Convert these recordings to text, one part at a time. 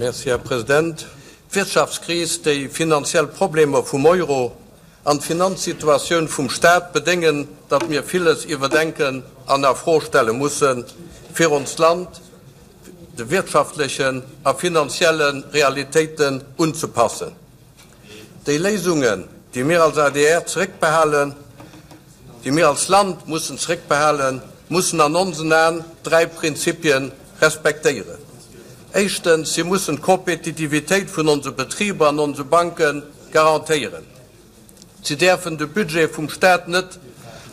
Merci, Här President. D'Wirtschaftskris, déi finanziell Problemer vum Euro an d'Finanzsituatioun vum Staat bedéngen, datt mir villes iwwerdenken an a Fro stelle mussen, fir onst Land de wirtschaftlechen a finanzielle Realitéiten unzepassen. Déi Léisungen, déi mir als adr zeréckbehalen, déi mir als Land mussen zeréckbehalen, mussen an onsen Aen dräi Prinzipie respektéieren. Éischtens, si mussen d'Kompetitivitéit vun onse Betriber an onse Banke garantéieren. Si däerfen de Budget vum Staat net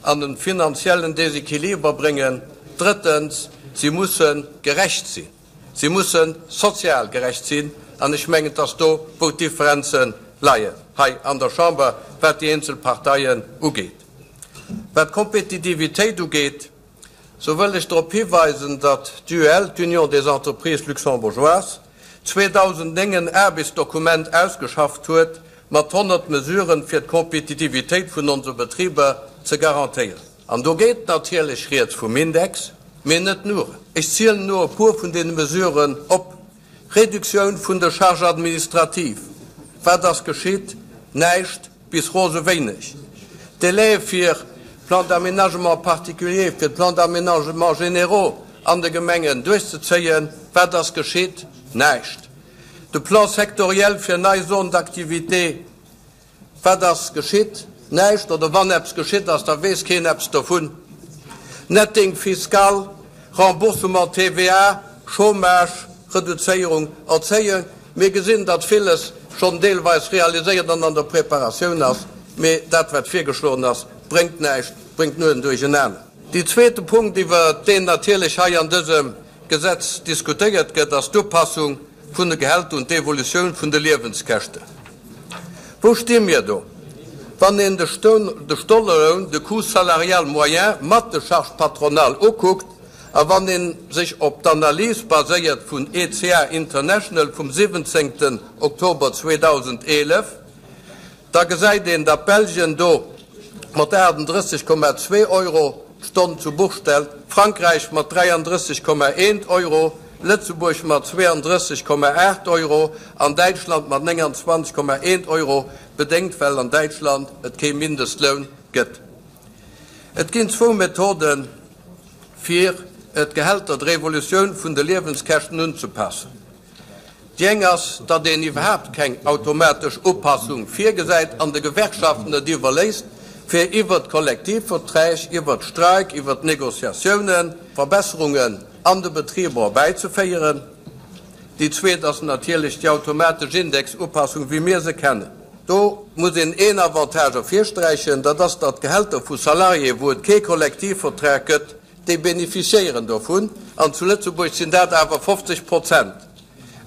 an e finanziellen Desequiliber bréngen. Drëttens, si musse gerecht sinn. Si musse sozial gerecht sinn. An ech mengen, et ass do, wou d'Differenze leien hei an der Chamber, wat déi eenzel Parteien ugeet. Wat d'Kompetitivitéit ugeet, sou wëll ech drop hiweisen, datt d'UEL, d'Union des Entreprises Luxembourgeoises, 2009 en Aarbechtsdokument ausgeschafft huet mat 100 Mesuren, fir d'Kompetitivitéit vun onse Betriber ze garantéieren. An do geet natierlech rieds vum Index, mee net nur. Ech zielen elo e puer vun deene Mesuren op, Reduktioun vun de Charges administratives, wat ass geschitt? Näischt bis rose wéineg. Délai fir Plans d'aménagement particulier, fir d'Plans d'aménagement généraux an de Gemengen duerchzezéien, wat ass geschitt? Näischt. De Plan sectoriel fir nei Zones d'activité, Wat ass geschitt? Näischt, oder wann eppes geschitt ass, da weess keen eppes dovun. Netting fiscal, Remboursement TVA, Chômage, Reduzéierung, Erzéiung, mir gesinn, datt villes schonn deelweis realiséiert an an der Preparatioun ass, mee dat wat virgeschloen ass, bréngt näischt, bréngt nur en Duerchenaner. Dee zweete Punkt, iwwert deen natierlech hei an dësem Gesetz diskutéiert gëtt, ass d'Upassung vun de Gehälter un d'Evolutioun vun de Liewenskäschten. Wou sti mir do, wann een de Stonneloun, de Coût salarial moyen mat de Charges patronales ukuckt a wann ee sech op d'Analys baséiert vun ECA International vum 17 Oktober 2011? Da gesäit een, datt Belgien do mat 38,2 Euro d'Stonn zu Buch stellt, Frankräich mat 33,1 Euro, Lëtzebuerg mat 32,8 Euro an Däitschland mat 29,1 Euro, bedéngt well an Däitschland et kee Mindestloun gëtt. Et ginn zwou Methoden, fir d'Gehälter der Evolutioun vun de Liewenskäschten unzepassen. Déi eng ass, datt een iwwerhaapt keng automatesch Upassung virgesäit an de Gewerkschaften et iwwerléisst, fir iwwert d'Kollektivverträg, iwwert d'Streik, iwwert d'Negociatiounen Verbesserungen an de Betriber erbäizeféieren. Déi zweet ass natierlech déi automatesch Indexupassung, wéi mir se kennen. Do muss een een Avantage ervirsträichen, dat ass, datt d'Gehälter vu Salariéen, wou et kee Kollektivvertrag gëtt, Déi beneficiéieren dovun, an zu Lëtzebuerg sinn dat awer 50 Prozent.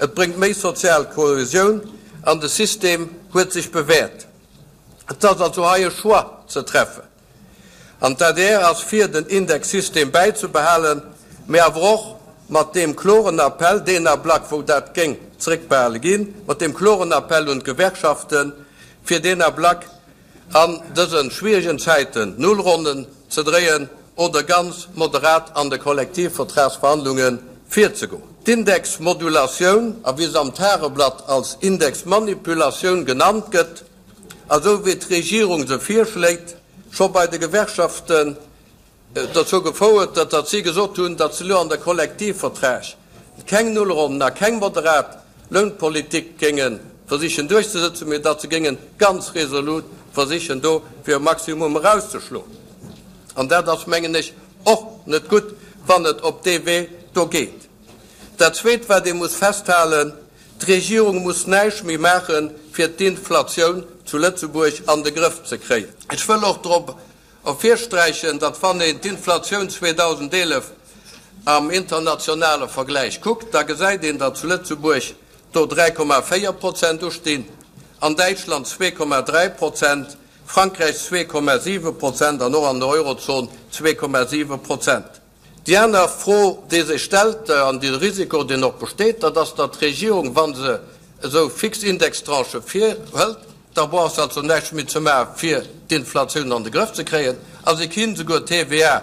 Et bréngt méi sozial Kohäsioun an de System huet sech bewäert. Et ass also hei e Choix ze treffen. An d'ADR ass fir, den Indexsystem bäizebehalen, mä awer och mat deem kloren Appell, deen Ablack wou dat géing zréckbehale ginn, mat deem kloren Appell un d'Gewerkschaften, fir deen Ablack an dëse schwieregen Zäiten Nullronnen ze dréien oder ganz moderat an de Kollektivvertragsverhandlunge virzegoen. D'Indexmodulatioun, a wéi se am Tageblatt als Indexmanipulatioun genannt gëtt, a sou wéi d'Regierung se virschléit, scho bei de Gewerkschaften dozou gefouert huet, datt si gesot hunn, datt se elo an de Kollektivverträg keng Nullronnen a keng moderat Lounpolitik géinge versichen duerchzesëtzen, mee datt se géinge ganz resolut versichen do fir e Maximum erauszeschloen. An dat ass, mengen ech, och net gutt, wann et op dee Wee do geet. Dat Zweet, wat ee muss festhalen, D'Regierung muss näischt méi maachen, fir d'Inflatioun zu Lëtzebuerg an de Grëff ze kréien. Ech wëll och drop Ervirsträichen, datt wann een d'Inflatioun 2011 am internationale Vergläich kuckt, da gesäit een, datt zu Lëtzebuerg do 3,4 Prozent ustinn, an Däitschland 2,3 Prozent, Frankräich 2,7 Prozent an och an der Eurozon 2,7 Prozent. Déi aner Fro, déi sech stellt, an dee Risiko, deen och besteet, dat ass, datt d'Regierung, wa se esou fix Indextranchë virhëlt, da brauch se also näischt méi ze maachen, fir d'Inflatioun an de Grëff ze kréien, a se kinnt esouguer d'TVA,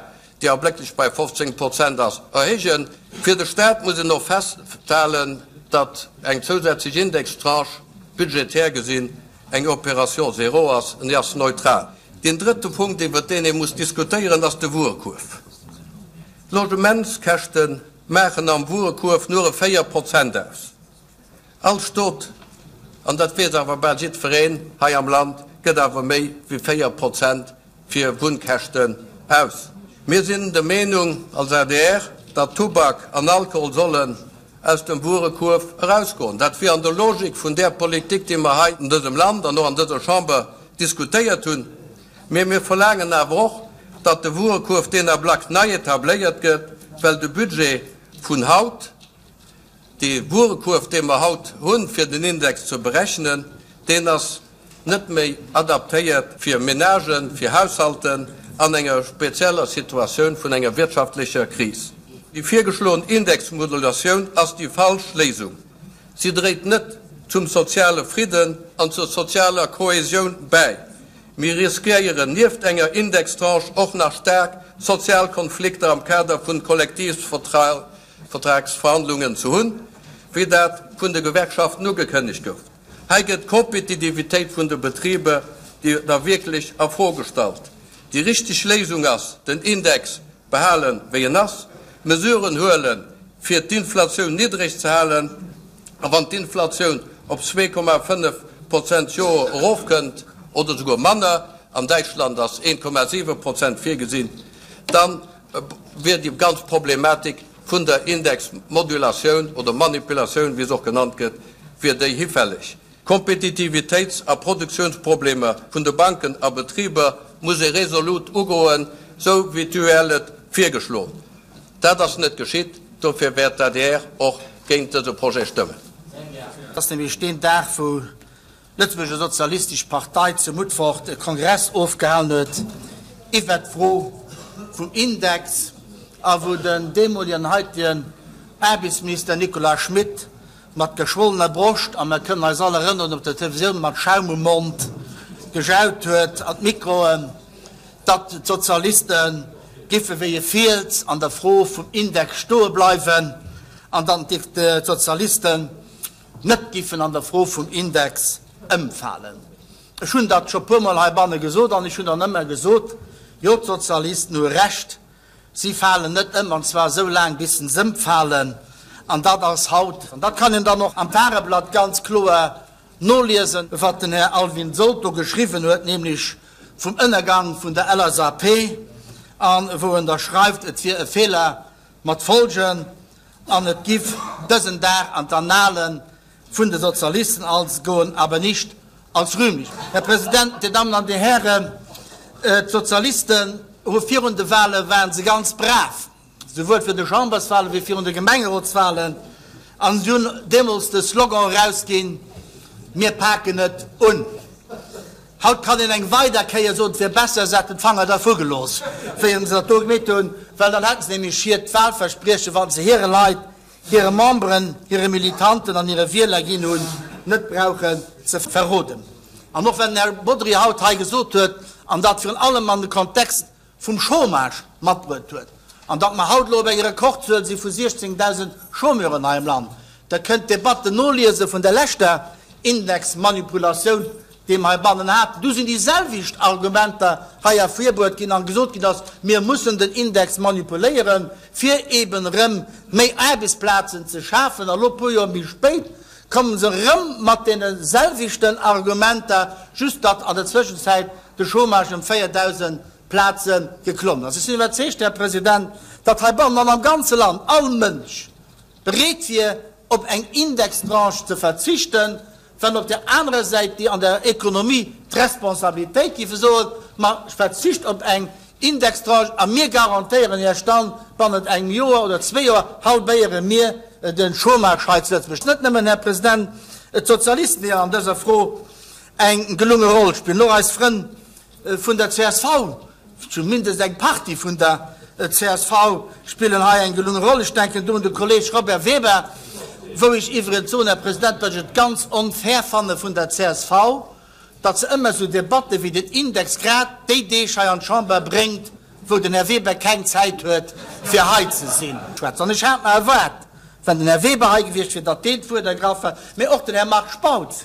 déi ablécklech bei 15 Prozent ass, erhéijen. Fir de Stat muss een och festhalen. datt eng zousätzlech Indextranche, budgetär gesinn, eng Opération zéro ass, en ass neutral. Deen drëtte Punkt, iwwert deen ee muss diskutéieren, ass de Wuerekuerf. D'Logementskäschte maachen am Wuerekuerf nure 4 Prozent aus. All Stot, an dat weess awer bal jiddwereen hei am Land, gëtt awer méi wéi 4 Prozent fir Wunnkäschten aus. Mir sinn der Meenung als adr, datt Tubak an Alkohol sollen aus dem Wuerekuerf erausgoen. Dat wier an der Logik vun där Politik, déi mer hei an dësem Land an och an dëser Chamber diskutéiert hunn. Mee mir verlaangen awer och, datt de Wuerekuerf deen Ablack nei etabléiert gëtt, well de Budget vun haut, Dee Wuerekuerf, dee mer haut hunn, fir den Index ze berechnen, deen ass net méi adaptéiert fir Menagen, fir Haushalten an enger spezieller Situatioun vun enger wirtschaftlecher Kris. Déi virgeschloen Indexmodulatioun ass déi falsch Léisung. Si dréit net zum soziale Fridden an zur sozialer Kohäsioun bäi. Mir riskéieren nieft enger Indextranche och nach staark sozial Konflikter am Kader vun Kollektivsvertrag Vertragsverhandlungen ze hunn, wéi dat vun de Gewerkschaften ugekënnegt gouf. Hei gëtt d'Kompetitivitéit vun de Betriber da wierklech a Fro gestallt. Déi richteg Léisung ass, den Index behalen, wéi en ass, Mesuren huelen, fir d'Inflatioun niddreg ze halen, a wann d'Inflatioun op 2,5 Prozent d'Joer erofkënnt, oder souguer manner, an Däitschland ass 1,7 Prozent virgesinn, dann wier déi ganz Problematik vun der Indexmodulatioun oder Manipulatioun, wéi se och genannt gëtt, wier déi hifälleg. Kompetitivitéits a Produktiounsproblemer vun de Banken a Betriber muss ee resolut ugoen, sou wéi d'UEL et virgeschloen. Dat ass net geschitt, dofir wäert d'ADR och géint dëse Projet stëmmen. Et ass nämlech deen Dag, wou Lëtzebuerger Sozialistesch Partei zu Mutfort e Kongress ofgehalen huet iwwert d'Fro vum Index a wou den deemolegen an haitegen Aarbechtsminister Nicolas Schmit mat geschwollener Broscht, a mer kënnen eis all erënneren, op der Televisioun mat Schaum um Mond gejaut huet an d'Mikroen, datt d'Sozialiste giffe wéi e Fiels an der Fro vum Index stoe bleiwen an datt d'Sozialisten net giffen an der Fro vum Index ëmfalen. Ech hunn dat scho puermol heibanne gesot an ech hunn dann ëmmer gesot, Jo, d'Sozialisten hu Recht, si falen net ëm, an zwar esou laang, bis se ëmfalen. An dat ass haut, an dat kann een dann och am Tageblatt ganz kloer noliesen, wat den Här Alvin Sold do geschriwwen huet, nämlech vum Ënnergang vun der LSAP, a wou en da schreift, et wier e Feeler mat Folgen, An et giff dësen Dag an d'Annalen vun de Sozialisten als goen, aber nicht als rühmlich. Här President, Dir Dammen an Dir Hären, d'Sozialisten hu virun de Wahlen, waren se ganz brav, souwuel fir de Chamberswahlen wéi virun de Gemengerotswahlen, an si hunn deemools de Slogan erausginn, Mir paken et un. Haut kann een eng weider Kéier soen, et wier besser, se hätten d'Fanger dervu gelooss, wéi se dat do gemeet hunn, well dann hätte se nämlech hiert Wahlverspriechen, wat se hire Leit, hire Memberen, hire Militanten an hire Wieler ginn hunn, net brauchen ze verroden. An och wenn den Här Bodry haut hei gesot huet, an dat virun allem an de Kontext vum Chômage matbruet huet, an datt mer haut elo op eng Rekordzuel si vu 16.000 Chômeuren hei am Land. Der kënnt d'Debatten noliese vun der leschter Indexmanipulatioun, déi mer heibannen haten. Du sinn déi selwecht Argumenter hei ervirbruet ginn an gesot ginn ass, mir mussen den Index manipuléieren, fir eben erëm méi Aarbechtsplazen ze schafen. A lo, e puer Joer méi spéit, komme se erëm mat deene selwechten Argumenter, just datt an der Zwëschenzäit de Chômage ëm 4.000 Plaze geklommen ass. Ech sinn iwwerzeegt, Här President, datt heibannen an am ganze Land all Mënsch bereet wier, op eng Indextranche ze verzichten, wann op där anerer Säit déi an der Ekonomie d'Responsabilitéit géife soen, Ma verzicht op eng Indextranche a mir garantéieren Iech dann, bannent engem Joer oder zwee Joer halbéiere mir de Chômage hei zu Lëtzebuerg. Net nëmmen, Här President, d'Sozialisten, déi an dëser Fro eng gelunge Roll spillen, och eis Frënn vun der csv, zumindest eng Partie vun der csv, spillen hei eng gelunge Roll. Ech denken do un de Kolleeg Robert Weber, wou ech iwwregens soen, Här President, datt ech et ganz onfair fanne vun der csv, datt se ëmmer esou Debatte wéi den Index grad déi Deeg hei an d'Chamber bréngt, wou den Här Weber keng Zäit huet, fir hei ze sinn. An ech hat mer erwaart. Wann den Här Weber hei gewiescht wier, datt deen d'Wuert ergraff hätt, mee och den Här Marc Spautz,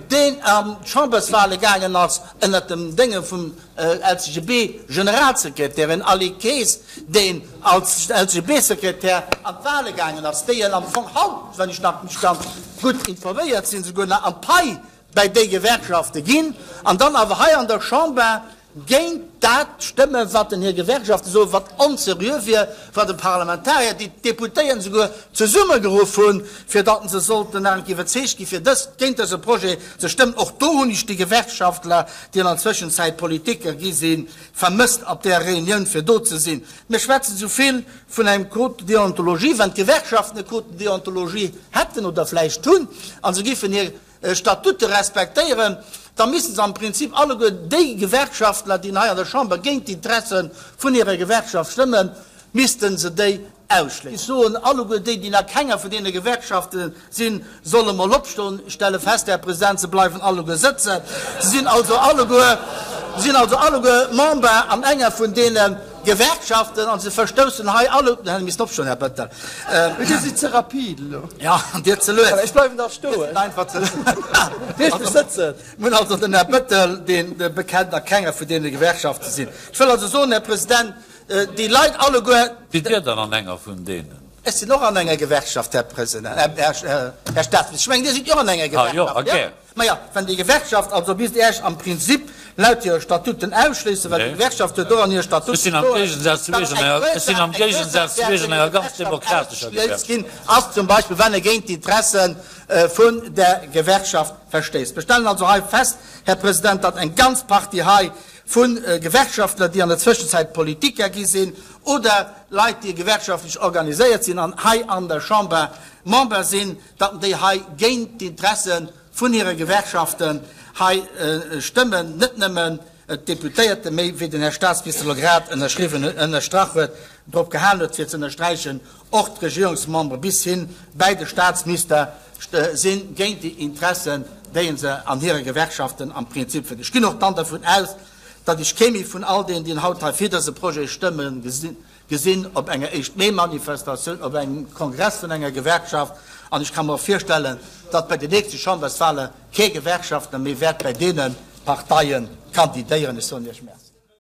deen an d'Chamberswahle gaangen ass ënnert dem Dénge vum LCGB-Generalsekretär, en Ali Kaes, deen als LCGB-Sekretär an d'Wahle gaangen ass, déi en am Fong haut, wann ech nach mech ganz gutt informéiert sinn, souguer nach an d'Pai bäi déi Gewerkschafte ginn an dann awer hei an der Chamber géint dat stëmmen, wat den hir Gewerkschafte soen, wat onseriö wier, wat e Parlamentarier, déi d'Deputéierten souguer zesummegeruff hunn, fir datt se sollten nach eng Kéier iwwerzeegt ginn, fir dës, géint dëse Projet ze stëmmen. Och do hunn ech déi Gewerkschaftler, déi an der Zwëschenzäit Politiker gi sinn, vermësst op där Reunioun, fir do ze sinn. Mir schwätzen esou vill vun engem Code de déontologie. Wann d'Gewerkschaften e Code de déontologie hätten oder vläicht hunn a se giffen hir Statute respektéieren, da misste se am Prinzip alleguer déi Gewerkschaftler, déi hei an der Chamber géint d'Interesse vun hirer Gewerkschaft stëmmen, misste se déi ausschléissen. Ech soen, alleguer déi, déi a kenger vun deene Gewerkschafte sinn, solle mol opstoen. Ech stelle fest, Här President, se bleiwen alleguer sëtzen. Se sinn also alleguer, se sinn also alleguer Member an enger vun deene Gewerkschaften a se verstoussen hei alle, Hätt missten opstoen, Här Bettel. Mee Dir sidd ze rapid elo. Jo, an Dir ze lues. Ech bleiwen da stoen. Einfach ze lues. Dir ech sëtzen. Mir hunn also den Här Bettel, deen bekennt a kenger vun deene Gewerkschafte sinn. Ech wëll also soen, Här President, déi Leit alleguer. Sidd Dir dann an enger vun deenen? Ech sinn och an enger Gewerkschaft, Här President, Här Staatsminister. Ech mengen, Dir sidd jo och an enger Gewerkschaft. Ah jo, a gär. Maja, wann déi Gewerkschaft also misst Iech am Prinzip laut hire Statuten ausschléissen, well déi Gewerkschaft huet och an hire Statuten Ech sinn am Géigesaz zu Iech an enger, ech sinn am Géigesaz zu Iech an enger ganz demokratescher Gewerkschaft. Ginn, ass zum Beispill, wann e géint d'Interesse vun der Gewerkschaft verstéisst. Mir stellen also hei fest, Här President, datt eng ganz Partie hei vu Gewerkschaftler, déi an der Zwëschenzäit Politiker gi sinn, oder Leit, déi gewerkschaftlech organiséiert sinn an hei an der Chamber Member sinn, datt déi hei géint d'Interesse vun hire Gewerkschaften hei stëmmen, net nëmmen d'Deputéierte, méi wéi den Här Statsminister elo grad ënnerschriwwen, ënnerstrach huet, drop gehalen huet fir ze ënnersträichen, och d'Regierungsmembere bis hin bäi de Statsminister si géint déi Interessen, déi se an hire Gewerkschaften am Prinzip hunn. Ech ginn och dann dervun aus, datt ech kee méi vun all deenen, déi haut hei fir dëse Projet stëmmen, gesinn, gesinn op enger Éischt Mee-Manifestatioun, op engem Kongress vun enger Gewerkschaft, an ech ka mer och virstellen, datt bei den nächste Chamberswahle kee Gewerkschaftler méi wäert bei deene Parteie kandidéieren. Ech soen Iech Merci.